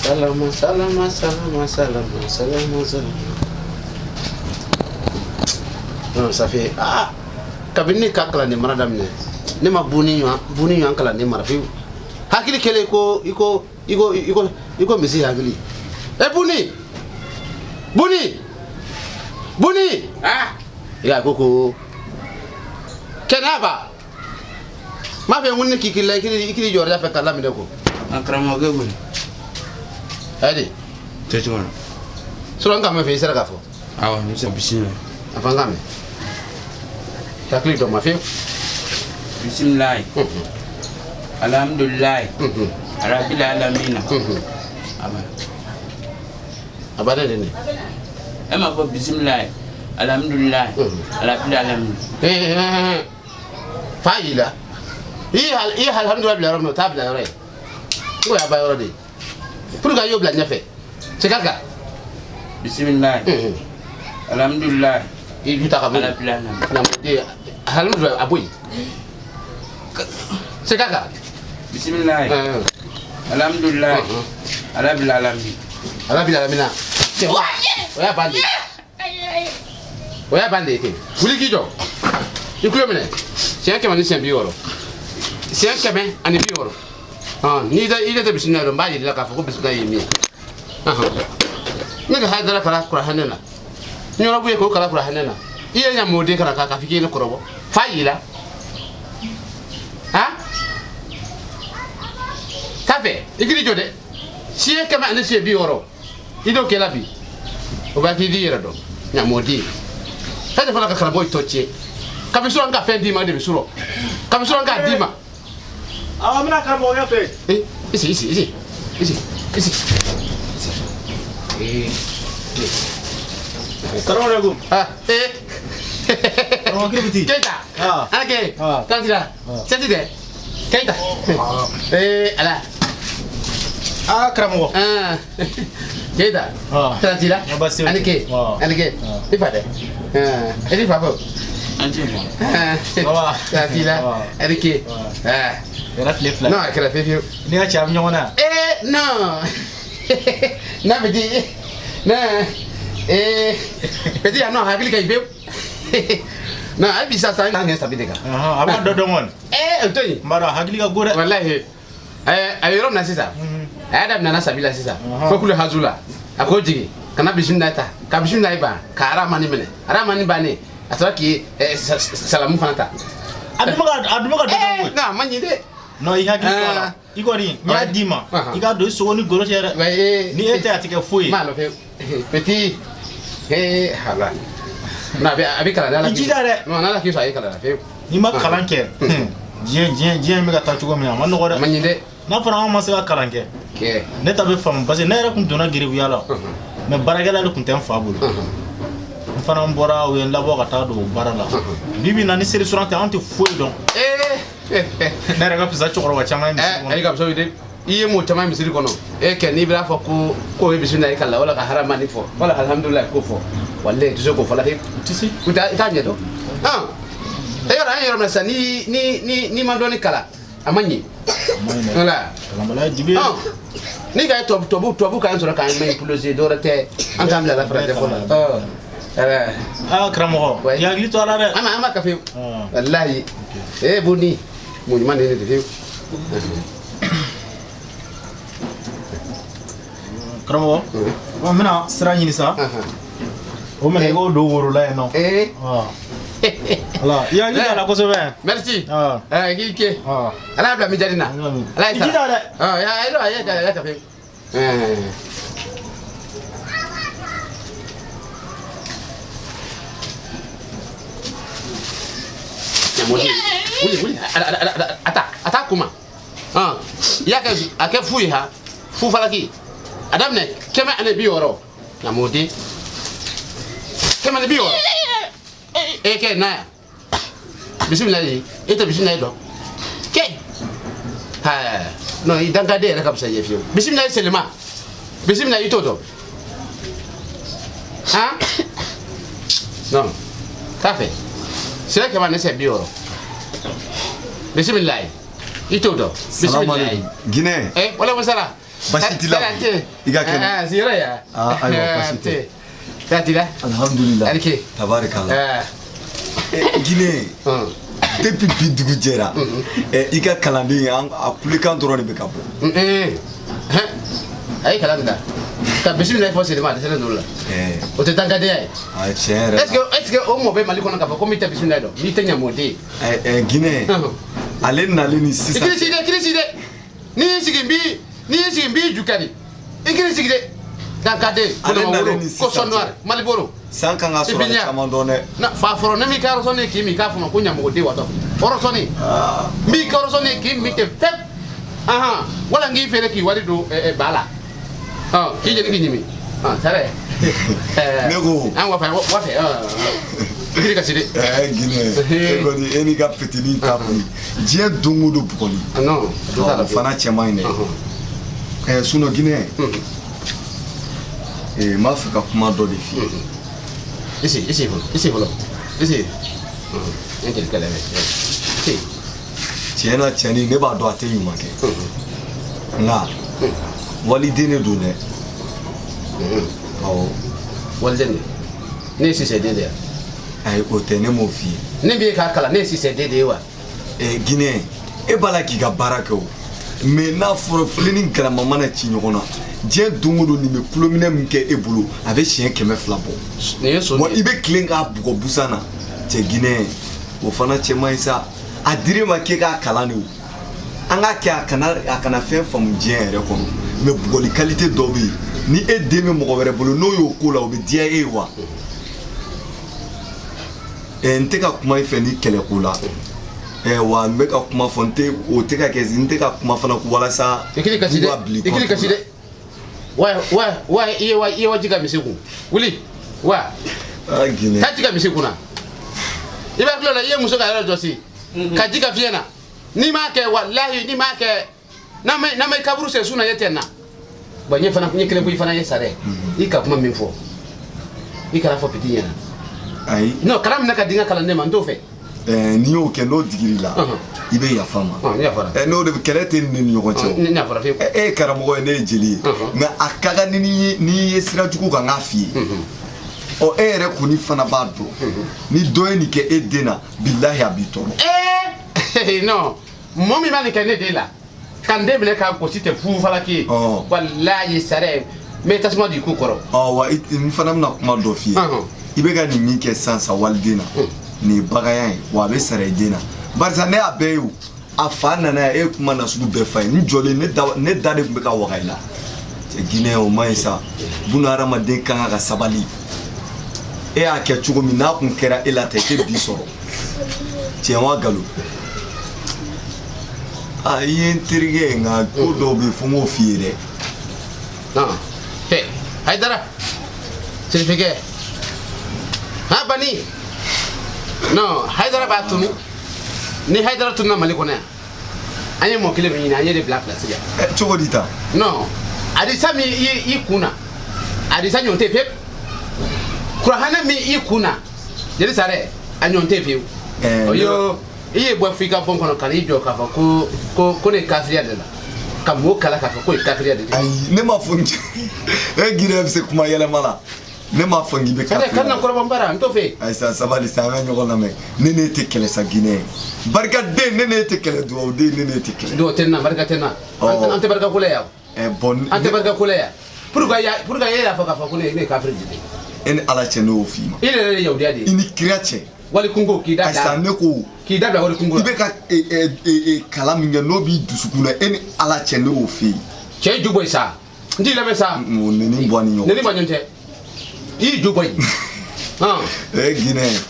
Salama, salama, salama, salama, salama, salama. Non, ça fait, ah, kabini ne ka kalanden mara daminɛ, ne ma buni ɲɔgɔn buni ɲɔgɔn kalanden mara fiyewu. Hakili kɛlen ko i ko i ko i ko i ko misi hakili. E buni, buni, buni. Ah, i ka ko kɛnɛya ba. N b'a fɛ n ko ne k'i k'i la i k'i jɔ yɔrɔ fɛ k'a laminɛ ko. An karamɔgɔkɛ kɔni. Ayi de. Kɛ cogo la. Surɔ n ka mɛn fɛ i sera k'a fɔ. Awɔ, n bɛ se bisimila. A fɔ n k'a mɛn. Hakili dɔ ma fiyewu. Bisimilayi. Alhamdulilayi. Arabil alamina. Aba. A bannen de nin. E m'a fɔ bisimilayi. Alhamdulilayi. Arabil alamina. Fa y'i la. I ye alhamdulilayi bila yɔrɔ min na, o t'a bila yɔrɔ ye. N ko y'a ba yɔrɔ de ye. Pour que a y'o bila ɲɛfɛ. C'est ka. Bisimilayi. Alhamdulilayi. I ju ta ka bɔ yen. Arabil alamina. Namoden alhamdulilayi a bɔ yen. C'est ka. Bisimilayi. Alhamdulilayi. Arabil alamina. Arabil alamina. O y'a ban de ye. O y'a ban de ye ten. Wuli k'i jɔ. I tulo minɛ. Siɲɛ 100 ni siɲɛ 60. Siɲɛ 160. N'i tɛ i tɛ bisimila dɔn, n b'a yir'i la k'a fɔ ko bisimila ye min ye. Ne ka hayidara kalan kuranɛ na. N yɔrɔ b'u ye k'o kalan kuranɛ na. I ye ɲamɔden kalan k'a fɔ k'i ye ne kɔrɔbɔ. Fa y'i la. Han? Taa fɛ, i k'i jɔ dɛ. Siɲɛ 100 ani siɲɛ 60. I t'o kɛ la bi. O b'a k'i yɛrɛ dɔn. Ɲamɔden. E de fana ka karamɔgɔ tɔ tiɲɛ. Kabi sɔrɔ n ka fɛn d'i ma de bɛ sɔrɔ. Kabi sɔrɔ n k'a d'i ma. Awɔ, n bɛna karamɔgɔkɛ fɛ. Eh, ici, ici, ici, ici, ici. Eh, Salamu alaikum. ah, eh. Karamɔgɔ Kiribiti. Keita. Ah. Alake. Ah. Tantira. Sɛti dɛ. Keita. Eh, ala. Ah, karamɔgɔ. Ah. Keita. Ah. Tantira. Ah, basi tɛ. Alake. Ah. Alake. Ah. I fa dɛ. Ah, i fa fo. An tɛ bɔ. Ah. Ah. Tantira. Ah. Alake. Ah. Ah. Kɛra tile fila. Non, a kɛra fiyewu fiyewu. N'i y'a cɛ a bɛ ɲɔgɔn na. Eh, non. Non, petit. Non. Eh, petit, ah non, hakili ka ɲi pewu. Non, hali bi sisan an kɛ sabi de kan. Ɔhɔn, a b'a dɔ dɔn kɔni. Eh, o to yen. N b'a dɔn a hakili ka go dɛ. Walahi. Eh, a ye yɔrɔ min na sisan. A y'a daminɛ na sabi la sisan. Ɔhɔn. Fo kulu hazu la. A k'o jigin. Ka na bisimila ta. Ka bisimila ban. Ka aramani minɛ. Aramani bannen. A sɔrɔ k'i salamu fana ta. A dun bɛ ka a dun bɛ ka dɔ dɔn Eh, koyi. non, a ma ɲi dɛ. Non, i hakili to a la. Ah. I kɔni n y'a d'i ma. Ahan. I k'a don i sogo ni golo cɛ dɛ. Ouais, eh, Ni e tɛ a tɛ kɛ foyi ye. M'a lɔ fewu. Petit. Eh, hala. Non, a bɛ kalan n'Ala I k'i jija dɛ. Non, n'Ala k'i sɔn a ye kalan na fewu. N'i ma kalan kɛ, diɲɛ bɛ ka taa cogo min na a ma nɔgɔ A ma dɛ. ɲi dɛ. N'a fɔra anw ma se ka kalan kɛ, Kɛ. ne ta bɛ faamu parce que ne yɛrɛ kun donna geribuya la. Mais baarakɛla de kun tɛ n fa bolo. N fana bɔra u ye n labɔ ka taa don o baara la. Bi bi in na ni seli suran tɛ anw tɛ foyi dɔn. Eh. Ne yɛrɛ ka fisa cɛkɔrɔba caman ye misiri Eh, ayi kɔnɔ. ka fisa dɛ. I ye mɔgɔ caman ye misiri kɔnɔ. E kɛ n'i b'a fɔ ko ko ye bisimila i kalan wala ka haramani fɔ wala alhamdulilayi k'o fɔ. Walayi i tɛ se k'o fɔ la fewu. U tɛ se. I t'a ɲɛ dɔn. Han. E yɔrɔ an ye yɔrɔ min na sisan ni ni ni n'i ma dɔɔni kalan a ma ɲi. A ma ɲi dɛ. Voilà. Kalanbaliya ye dibi ye. Ɔn. Ni ka ye tubabu k'an sɔrɔ k'an imposer dɔwɛrɛ tɛ an k'an bila la farancɛ fɔ la. Ɔ. Ɛɛ. Aa karamɔgɔ, Ouais. i hakili to a la dɛ. An ma kafe. Ah. Walayi. Eh boni. Mun ɲuman de ye ne de fewu. Karamɔgɔ, n bɛna sira ɲini sa. O minɛ i k'o don woro la yen nɔ. Eh. Ah. Voilà, i hakili to a la kosɛbɛ. Merci. Ah. Eh k'i ke. Ah. Ala y'a bila mijali na. Ala I ye sara. jija dɛ. Ah ya ya ya ya kafe. Eh. Ɲamɔden. Wuli wuli. Ala ala ala ata ata kuma. Ah. I y'a kɛ a kɛ fu ye ha. Fu falaki. A daminɛ 160. Ɲamɔden. 160. E kɛ na yan. Bisimila ye. E tɛ bisimila ye dɔn. Kɛ. Ha. Non, i dankaden yɛrɛ ka fisa i ye fiyewu. Bisimila ye selima. Bisimila i t'o dɔn. Han? Non. T'a fɛ. Siɲɛ 100 ni siɲɛ 60. Bisimila ye. I t'o dɔn. Salamu Bisimila ye. alaikum. Guinée. Eh, wala musala. Baasi t'i la? I ka kɛnɛ? Sigiyɔrɔ ya. Ah, ayiwa, baasi tɛ. Tɛ t'i la? Alhamdulillah. Arike. Tabarikala. Guinée, depuis bi dugu jɛra, i ka kalanden an a kulekan dɔrɔn de bɛ ka bɔ. A ye kalan min ka bisimila fɔ selima a dɛsɛlen don o la. O tɛ dangadenya ye. A tiɲɛ yɛrɛ. Est ce que o mɔ bɛ Mali kɔnɔ k'a fɔ ko min tɛ bisimila dɔn n'i tɛ ɲamɔden ye? Guinée, ale nalen ni sisan. I kiri sigi dɛ, i kiri sigi dɛ. N'i y'i sigi n b'i n'i y'i sigi n b'i ju kari. I kiri sigi dɛ. Dangaden. Ale nalen ni sisan. Cochon noir, Maliboro. San kan ka sɔrɔ ale caman dɔn dɛ. Na fa fɔlɔ ne m'i ka yɔrɔ sɔnni k'i min k'a fɔ ma ko ɲamɔgɔden watɔ. Yɔrɔ sɔnni. N b'i ka yɔrɔ sɔnni k'i min ten fɛp. Ahan wala n k'i feere k'i wari don ba la. K'i jeni k'i ɲimi. Sare. Ne ko. An wa fɛ wa fɛ. I kiri kasi dɛ. Guinée, e kɔni e n'i ka petini ta kɔni diɲɛ don o don bugɔli. Non. O fana cɛ man ɲi dɛ. Sinon Guinée. N b'a fɛ ka kuma dɔ de f'i ye. Ici, ici, ici fɔlɔ. Ici. N jeli kɛlɛ bɛ. Ici. Tiɲɛ na cɛnin ne b'a dɔn a tɛ ɲuman kɛ. Nka waliden de don dɛ. Awɔ. Waliden de. Ne ye Sise den de ye. Ayi o tɛ ne m'o f'i ye. Ne b'e k'a kalan ne ye Sise den de ye wa. Guinée, e b'a la k'i ka baara kɛ o. Mais n'a fɔra filen ni galama mana ci ɲɔgɔn na diɲɛ don o don nin bɛ kulominɛ min kɛ e bolo a bɛ siɲɛ 200 bɔ. Nin ye so. Wa i bɛ tilen k'a bugɔ busan na cɛ Guinée o fana cɛ man ɲi sa. A dir'e ma k'e k'a kalan de o. An k'a kɛ a kana fɛn faamu diɲɛ yɛrɛ kɔnɔ mais bugɔli qualité dɔ bɛ yen ni e den bɛ mɔgɔ wɛrɛ bolo n'o y'o ko la o bɛ diya e ye wa. N tɛ ka kuma i fɛ ni kɛlɛko la. Wa n bɛ ka kuma fɔ n tɛ o tɛ ka kɛ n tɛ ka kuma fana ko walasa. I kiri kasi dɛ i kiri kasi dɛ. Wa wa wa i ye wa i ye wa ji ka misi kun wuli wa. Guinée. Taa ji ka misi kun na. I b'a tulo la i ye muso ka yɔrɔ jɔsi. Ka ji ka fiɲɛ na. N'i m'a kɛ walahi n'i m'a kɛ n'a ma i kaburu sen su na e tɛ na. Bon n ye fana n ye kelen ko i fana ye sa dɛ. I ka kuma min fɔ i kana fɔ petit ɲɛna. Ayi. Non kalan minɛ ka di n ka kalanden ma n t'o fɛ. N'i y'o kɛ n'o digir'i la i bɛ yafa n ma. N yafara. N'o de kɛlɛ tɛ ni ɲɔgɔn cɛ o. N yafara fiyewu. E ye karamɔgɔ ye ne ye jeli ye. Mais a ka kan ni n'i ye sira jugu kan n k'a f'i ye. Ɔ e yɛrɛ kɔni fana b'a dɔn ni dɔ ye nin kɛ e den na bilahi a b'i tɔɔrɔ. Non mɔgɔ min b'a nin kɛ ne den la ka n den minɛ k'a gosi tɛ fufalaki ye. Walayi sare n bɛ tasuma don i ku kɔrɔ. Wa n fana bɛna kuma dɔ f'i ye. I bɛ ka nin min kɛ sisan sa waliden na. Nin ye baganya ye wa a bɛ sara i den na barisa ne y'a bɛɛ ye o a fa nana yan e ye kuma nasugu bɛɛ f'a ye n jɔlen ne da de tun bɛ ka waga i la cɛ Guinée o man ɲi sa buna hadamaden kan ka sabali e y'a kɛ cogo min n'a kun kɛra e la ten i tɛ bi sɔrɔ tiɲɛ wa nkalon a i ye n terikɛ ye nka ko dɔw bɛ yen fo n k'o f'i ye dɛ. Non he Hayidara sirifikɛ han bani. Non Hayidara b'a tunu ni Hayidara tununa Mali kɔnɔ yan an ye mɔgɔ kelen min ɲini an ye de bila place la. Cogo di tan. Non hadisa min i kun na hadisa ɲɔgɔn tɛ fiyewu kuranɛ min i kun na jeli sare a ɲɔgɔn tɛ fiyewu. Yo i ye bɔ f'i ka bon kɔnɔ ka n'i jɔ k'a fɔ ko ko ko ne ye kafiriya de la ka mɔgɔw kalan k'a fɔ k'o ye kafiriya de ye. Ayi ne ma fɔ e Guinée bɛ se kuma yɛlɛma la. Ne m'a fɔ k'i bɛ kafiri. Kana kɔrɔbɔ n bara n t'o fɛ. Ayi sa sabali sa an ka ɲɔgɔn lamɛn ne n'e tɛ kɛlɛ sa Guinée barikaden ne n'e tɛ kɛlɛ dugawuden ne n'e tɛ kɛlɛ. Dugawu tɛ n na barika tɛ n na an tɛ barika ko la yan. Bon an tɛ barika ko la yan pourquoi e y'a fɔ k'a fɔ ko ne ye kafiri de ye. E ni Ala cɛ ne y'o f'i ma. I yɛrɛ ye yahudiya de ye. I ni kira cɛ. Wali kungo k'i da bila. Ayi sa ne ko. K'i da bila wali kungo la. I bɛ ka kalan min kɛ n'o b'i dusukun na e ni Ala cɛ ne y'o f'i ye. Cɛ ju bɔ yen sa n t'i lamɛn sa. O nɛni bɔ an ni ɲɔgɔn cɛ. Nɛni bɔ an ni ɲɔgɔn cɛ. I y'i ju bɔ yen. Guinée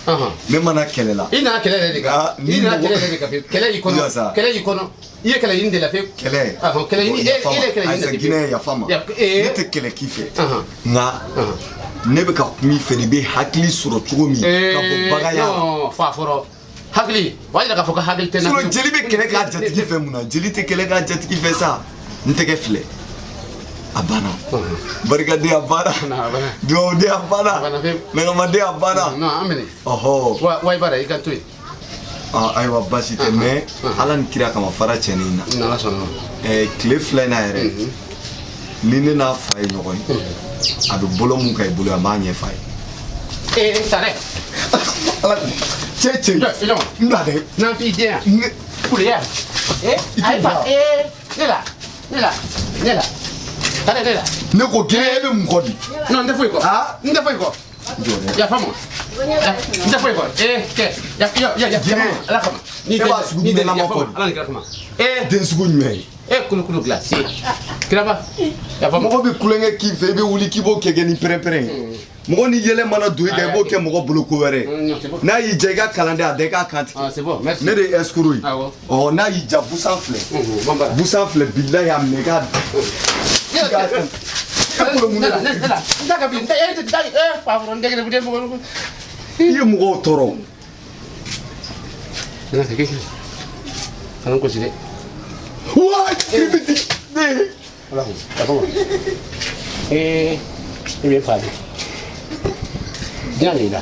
ne mana kɛlɛ la. I nana kɛlɛ yɛrɛ de kan. I nana kɛlɛ yɛrɛ de kan kɛlɛ y'i kɔnɔ. Kɛlɛ y'i kɔnɔ. I ye kɛlɛ ɲini de la fewu. Kɛlɛ. Kɛlɛ ɲini e ye kɛlɛ ɲini de la. Guinée yafa ma. Ne tɛ kɛlɛ k'i fɛ. Nka ne bɛ ka kuma i fɛ de i bɛ hakili sɔrɔ cogo min. Ka bɔ baganya la. Non fa fɔlɔ hakili o b'a yira k'a fɔ ko hakili tɛ n na. Sinon jeli bɛ kɛlɛ k'a jatigi fɛ mun na jeli tɛ kɛlɛ k'a jatigi fɛ sa n tɛgɛ filɛ. A banna barikaden a banna dugawuden a banna nagamaden a banna. Non an minɛ. Ɔhɔ. Wa i b'a dɔn i ka to yen. Ayiwa baasi tɛ mais Ala ni kira kama fara cɛnin na. N'Ala sɔnna ma. Tile 2 in na yɛrɛ. Ni ne n'a fa ye ɲɔgɔn ye, a bɛ bolo mun kan i bolo, a m'a ɲɛf'a ye. Ee, Sare. Ala cɛ cɛ. Jɔ. N bila dɛ. N'an f'i den yan. Ne Kuleya. Eh, I t'o ayi fa, bila. eh, ne la, ne la, ne la. Sare, ne la. Ne ko gɛrɛ, e bɛ mun kɔ bi? Non, n tɛ foyi kɔ. Ah? N tɛ foyi kɔ. Jɔ dɛ. Yafa ma. N tɛ foyi kɔ. Eh, kɛ, ya ya ya ya. Jinɛ. Ala kama. Ni E b'a sugu ni jumɛn lamɔ yafa ma. kɔ di? Ala ni kira kama. Eh, Den sugu jumɛn ye? eh, kulukulu glacé. Kiraba. Yafa ma. Mɔgɔ bɛ kulonkɛ k'i fɛ, i bɛ wuli k'i b'o kɛ ni pɛrɛn-pɛrɛn ye. Mɔgɔ ni yɛlɛ mana don i kan, i b'o kɛ mɔgɔ bolo ko wɛrɛ ye. Non, c'est bon. N'a y'i diya, i ka kalanden a da i k'a kan tigɛ. Ah, c'est bon, merci. Ne de ye escroc ye. Awɔ. Ɔ, n'a y'i diya, busan filɛ. Bon bara. Busan filɛ, bilahi, a minɛ i k'a Ne i k'a kan. E bolo mun la, de ne don? la. N t'a ka bi, n tɛ, eh, tɛ, eh, pavron, n tɛ gɛrɛ, mɔgɔ. I ye mɔgɔw tɔɔrɔ. Nana kɛ kɛ. Kana n gosi dɛ. Wa kiribiti ne. Ala ko, yafa ma. Eh, i bɛ fa de. Diɲɛ de la.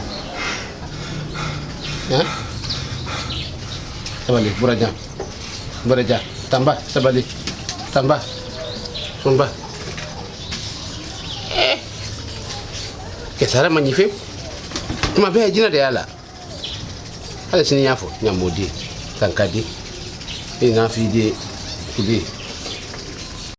Han? Sabali, Burajan. Burajan, Tanba, sabali. Tanba. Sunba. Eh. Kɛ sara ma ɲi fewu. Tuma bɛɛ jinɛ de y'a la. Hali sini n y'a fɔ, ɲamodi, tankadi, i n'a f'i den, kule.